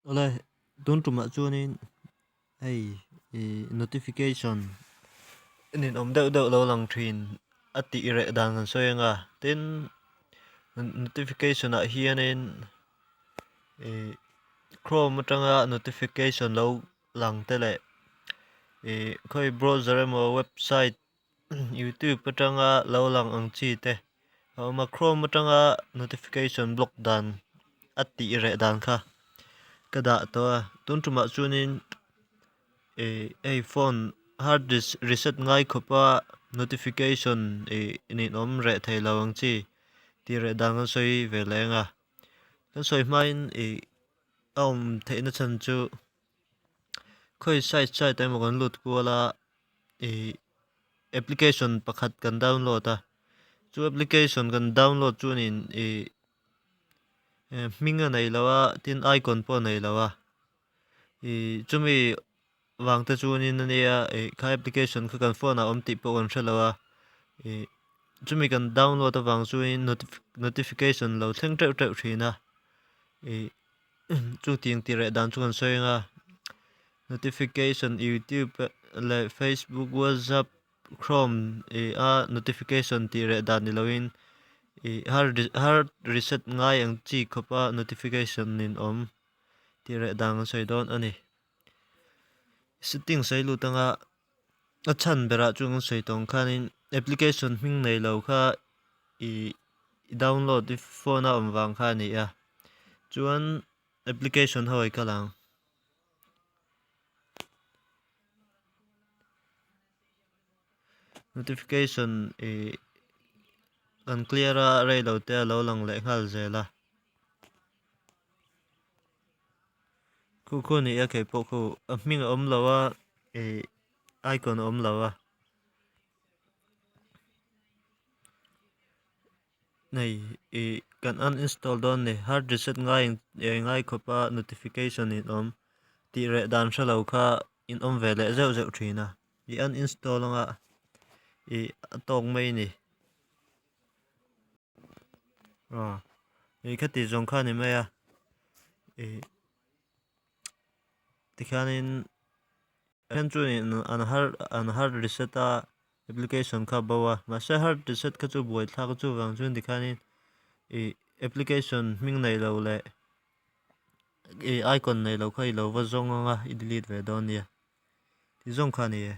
Awle, tun tumah chuanin hei ih notification ninawm deuh deuh lo lang thin a tih reh dan kan sawi ang a, tin notification ah hianin ih chrome atanga notification lo lang te leh ih khawi browser emaw website youtube atanga lo lang ang chi te a awm a chrome atanga notification block dan a tih reh dan kha ka dah tawh a tun tumah chuanin ih hei phone hard disk reset ngai khawpa notification ih ninawm reh thei lo ang chi tih reh dan kan sawi ve leh ang a kan sawi hmain ih a awm theihna chhan chu khawi side side ah emaw kan lut kual a. Ih application pakhat kan download a chu application kan download chuanin ih hming a nei lo a tin icon pawh a nei lo a ih chumi vang te chuanin ania ih kha application kha kan phone ah a awm tih pawh kan hre lo a ih chumi kan download avang chuanin notification lo thleng teuh teuh thin a ih chutiang tih reh dan chu kan sawi ang a. Notification youtube leh facebook whatsapp chrome ih a notification tih reh dan ni loin ih hard hard reset ngai ang chi khawp a notification in awm tih reh dan an sawi dawn a ni. Settings a lut anga a chhan berah chuan an sawi tawh ang khanin application hming nei lo kha ih download i phone a awm vang kha a ni a chuan application ho i kal ang. Notification ih kan clear a rei lo te a lo lang leh nghal zel a khu khu ni a keipawh khu a hming a awm lo a ih icon a awm lo a. Nei ih kan uninstall dawn ni hard reset ngai ngai khawp a notification in awm tih reh dan hre lo kha in awm ve leh zeuh zeuh thin a ih uninstall anga ih a tawk mai a ni aw ih khati zawng kha a ni mai a ih tikhianin then chuanin an hard an hard reset a. Application kha bo a, mahse hard reset kha chu buai thlak a chuvang chuan tikhanin ih application hming nei lo leh ih icon nei lo kha i lo va zawng ang a i delete ve dawn nia tih zawng kha a ni e.